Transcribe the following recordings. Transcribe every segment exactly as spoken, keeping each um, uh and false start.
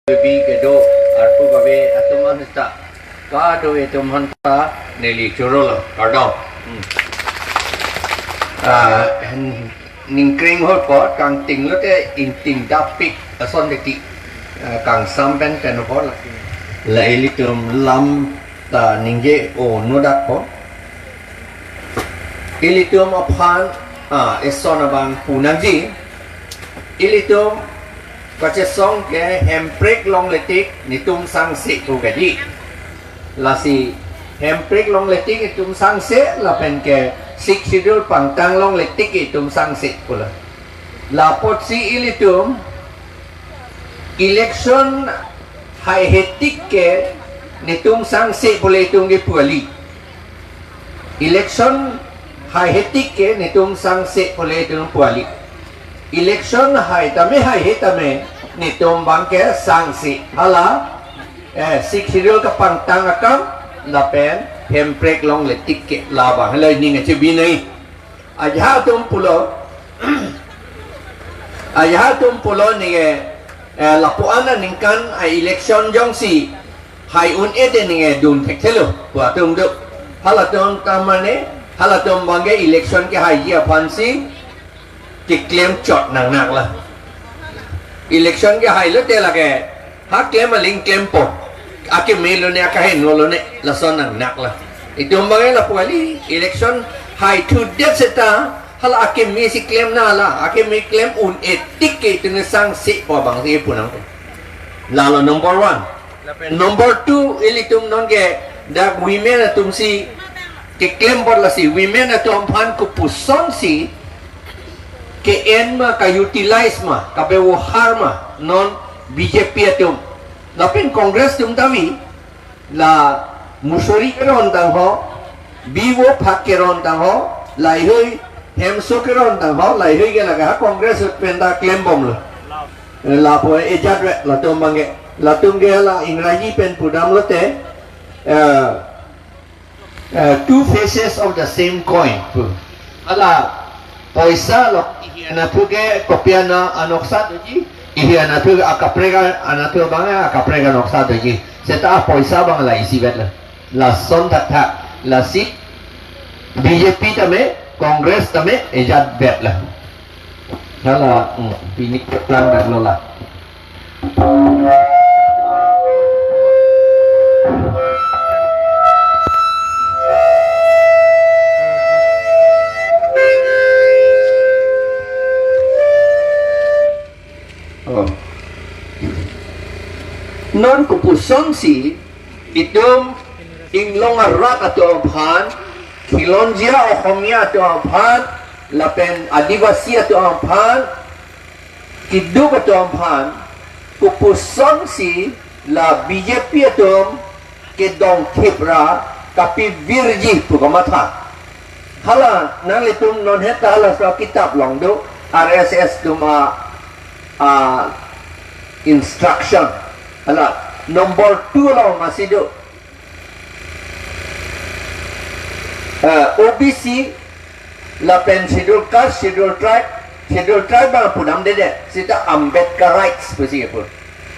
Bi kedo arpu kave atum an ta kado atum han ta neli chorolo kardom. Hmm. Ah, ningkreng hot ko kangting lote ingting dapik ason deki, ah, kangsam pen pen hot la. La ilitum lam ta ningje o nodak ko. Ilitum aphan, ah, eson abang pu nangji. Ilitum kachesong ke hemprek longle tik netum sangse pu kadi. Lasi hemprek longle tik netum sangse lapen ke Sixth Schedule pangtang longle tik netum sangse pu la. Lapotsi ilitum election haihe tik ke netum sangse pu le itum ke pu kali. Election haihe tik ke netum sangse pu le itum pu kali. Election hai tame haihe tame netum abang ke sangse. Hala, eh, Sixth Schedule kapangtang akam lapen hemprek longle tik ke labang hala ning ache binai. Ajahak atum pulo, ajahak atum pulo ningke, eh, lapu-an aningkan a-election jongsi hai un-e te ningke dun thekthelo pu atum do. Halatum ta mane, halatum abang ke election kehaiji aphansi keklem chot nangnak la. Election kehai lote lake ha klem aling klempo. Akeme lone, akaheno lone, lason nangnak la. Itum abang ke lapu kali, election haithudet seta hala akeme si klem na la, akeme klem un-e tik ke itum sangse pu abang si pu nang. Lalo number one. Lapen number two, ilitum nonke dak women atum si keklem bor lasi women atum aphan kopuson si ke-en ma, ka-utilize ma, kabewohar ma non B J P atum. Lapen Congress atum ta vi, la musori keron tang ho, biwo phak keron tang ho, laheihui hemso keron tang ho, laheihui ke lake ha Congress pen ta klembomlo. Eh, lapu ejat ve latum abang ke, latum ke la Ingraji pen pudam lote, eh, eh, two faces of the same coin pu. Hala poisa lo, ihi anatthu ke kopi ana anoksa doji, ihi anatthu ke akaprek anatthu abang ke akaprek anoksa doji. Seta poisa abang la isivet la. Lason thakthak, lasi B J P tame, Congress tame ejat vet la. Hala, hmm, pini keplang dak lo la. Oh. Non kopuson si itum inglong arat atum aphan, khilonjia Ohomia atum aphan, lapen Adivasi atum aphan, keduk atum aphan, kopuson si la B J P atum kedongthip ra kapivirji pu kamatha. Hala nanglitum non heta hala sa kitap along do, R S S atum a, a instruction. Hala number two along masi do. Eh, O B C lapen Schedule Caste, Schedule Tribe, Schedule Tribe abang pudam dede, seta Ambedkar rights pusi pu.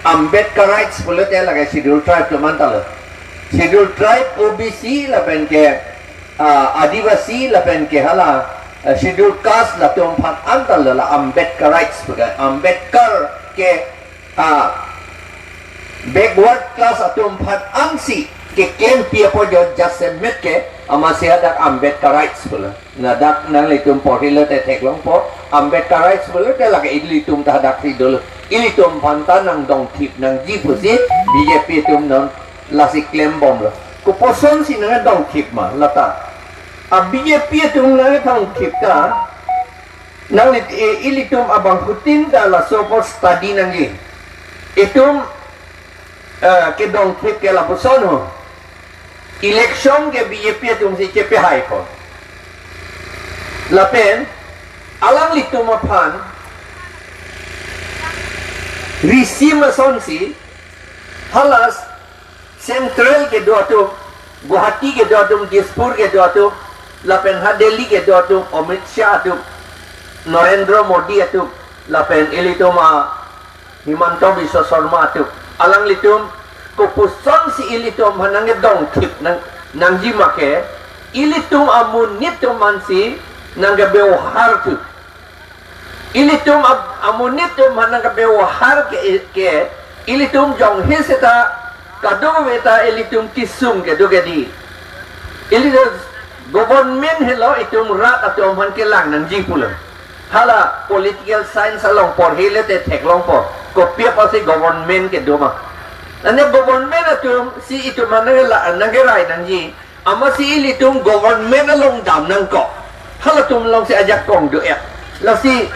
Ambedkar rights pulote lake Schedule Tribe atum an ta lo. Schedule Tribe, O B C lapen ke, ah, Adivasi lapen ke hala, ah, Schedule Caste latum aphan an ta lo la Ambedkar rights pu ke. Ambedkar ke, ah, backward class atum aphan ansi keklempi apot jo jasemet ke amatsi hadak Ambedkar rights pulo. Ladak nanglitum porhi lote theklongpo, Ambedkar rights pulote lake ilitum ta hadak si dolo. Ilitum aphan ta nangdongthip nangji pusi B J P atum non lasi klembomlo. Kopuson si nangdongthip ma lata. A B J P atum nangdongthip ta nangli, eh, ilitum abangphutin ta laso apot study nangji. Itum, eh, kedongthip ke lapuson ho. Election ke B J P atum si chepehaipo. Lapen alanglitum aphan risim asonsi hala Central kedo atum, Guwahati kedo atum, Dispur kedo atum, lapen ha Delhi kedo atum, Amit Shah atum, Narendra Modi atum, lapen ilitum a Himanta Biswa Sarma atum, Alanglitum kopusonsi ilitum aphan nangkedongthip nang, nangji ma ke, ilitum amonit atum aphansi nangkebewahar thu. Ilitum ap-, amonit atum aphan nangkebewahar ke, ke ilitum jongsi seta kadokave ta ilitum kesung kedo ke di. Ilitum government helo itum rat atum aphan kelang nangji pulo. Hala political science along porhile te theklongpo. Kopi apotsi government kedo ma. Ane government atumsi itum aphan nangkela-, nangkerai nangji. Amatsi ilitum government along dam nangkok. Halatum alongsi ajakong do-et. Lasi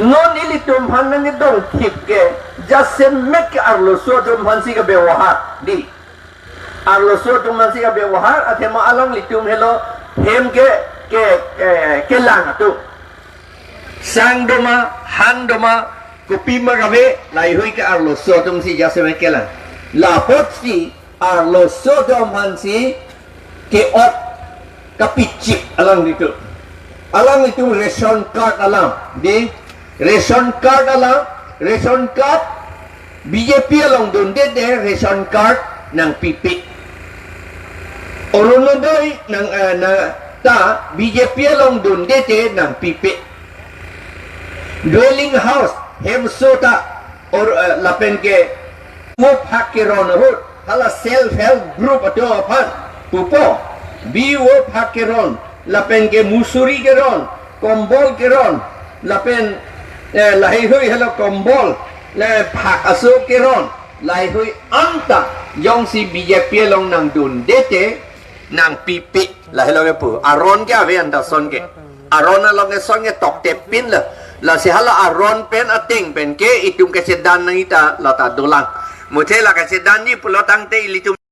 non ilitum aphan nangkedongthip ke jasemet ke arloso atum aphansi kebewahar di. Arloso atum aphansi kebewahar, athema alanglitum helo hem ke, ke, ke, kelang atum. Sang do ma, han do ma, kopi ma kave, laheihui ke arloso atumsi jasemet kelang. Lapotsi arloso atum aphansi ke-ot kapichip alanglitum. Alanglitum ration card alam di, ration card alam, ration card B J P along dunde te ration card nangpipe. Orunodoi nang, eh, na ta B J P along dunde te nangpipe. Dwelling house, hemso ta, or, eh, lapen ke mo phak keron ahut, hala self help group atum aphan pupo, bi wo phak keron, lapen ke musuri keron, kombol keron, lapen, eh, laheihui helo kombol, le phak aso keron, laheihui anta jongsi B J P along nangdunde te nangpipe, lahelo kepu. Aron ke ave anta ason ke. Aron along ke ason ke toktepin lo. Lasi hala aron pen ateng pen ke itum kechedan nangji ta lata dolang. Muthe la kechedanji pulo tangte ilitum